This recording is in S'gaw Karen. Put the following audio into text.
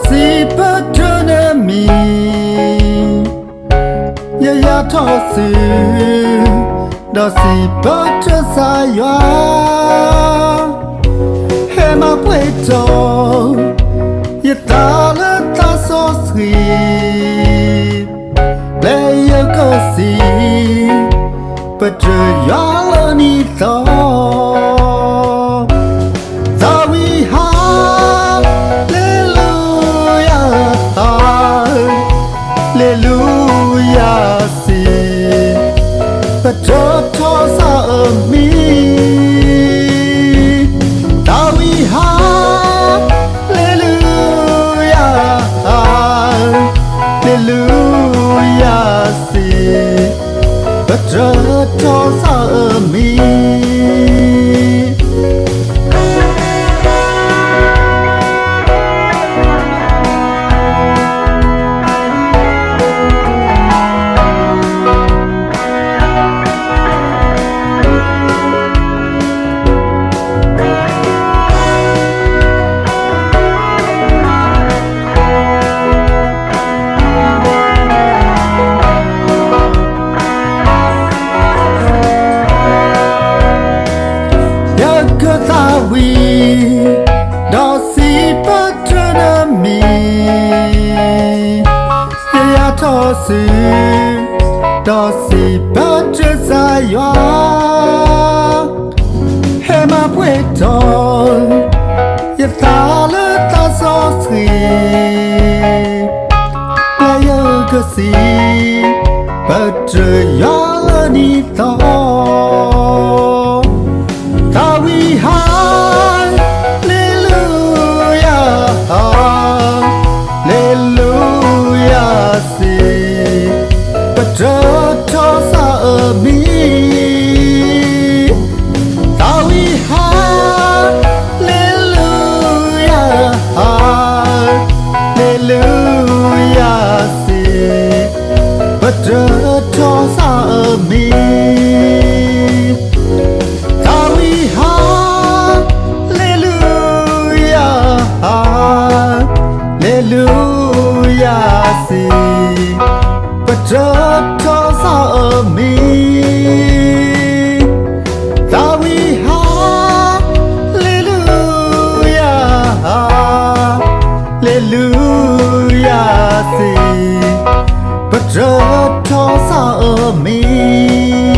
စံးပတြၢၤနမံၤ, ယယၤထီၣ်စု, ဒီးစံးပတြၢၤကစၢ်ယွၤ, ဟဲမၤပှဲၤထီၣ် ယသးလၢသးစီဆှံ, ပျဲယကစံး ပတြၢၤယွၤလၢနံၣ်သီ. သးဝံၣ် ဟါလ့လူယၤ, ဟါလ့လူယၤစံး, ပတြၢၤထီၣ်ကစၢ်အမံၤ. သးဝံၣ် ဟါလ့လူယၤ, ဟါလ့လူယၤစံး, ပတြၢၤထီၣ်ကစၢ်အမံၤ. ယကသးဝံၣ်, ဒီးစံးပတြၢၤနမံၤ, ယယၤထီၣ်စု, ဒီးစံးပတြၢၤကစၢ်ယွၤ, ဟဲမၤပှဲၤထီၣ် ယသးလၢသးစီဆှံ, ပျဲယကစံး ပတြၢၤယွၤလၢနံၣ်သီ. သးဝံၣ် ဟါလ့လူယၤ, ဟါလ့လူယၤစံး, ပတြၢၤထီၣ်ကစၢ်အမံၤ. သးဝံၣ် ဟါလ့လူယၤ, ဟါလ့လူယၤစံး, ပတြၢၤထီၣ်ကစၢ်အမံၤ. သးဝံၣ် ဟါလ့လူယၤ, ဟါလ့လူယၤစံး, ပတြၢၤထီၣ်ကစၢ်အမံၤ. သးဝံၣ် ဟါလ့လူယၤ, ဟါလ့လူယၤစံး, ပတြၢၤထီၣ်ကစၢ်အမံၤ.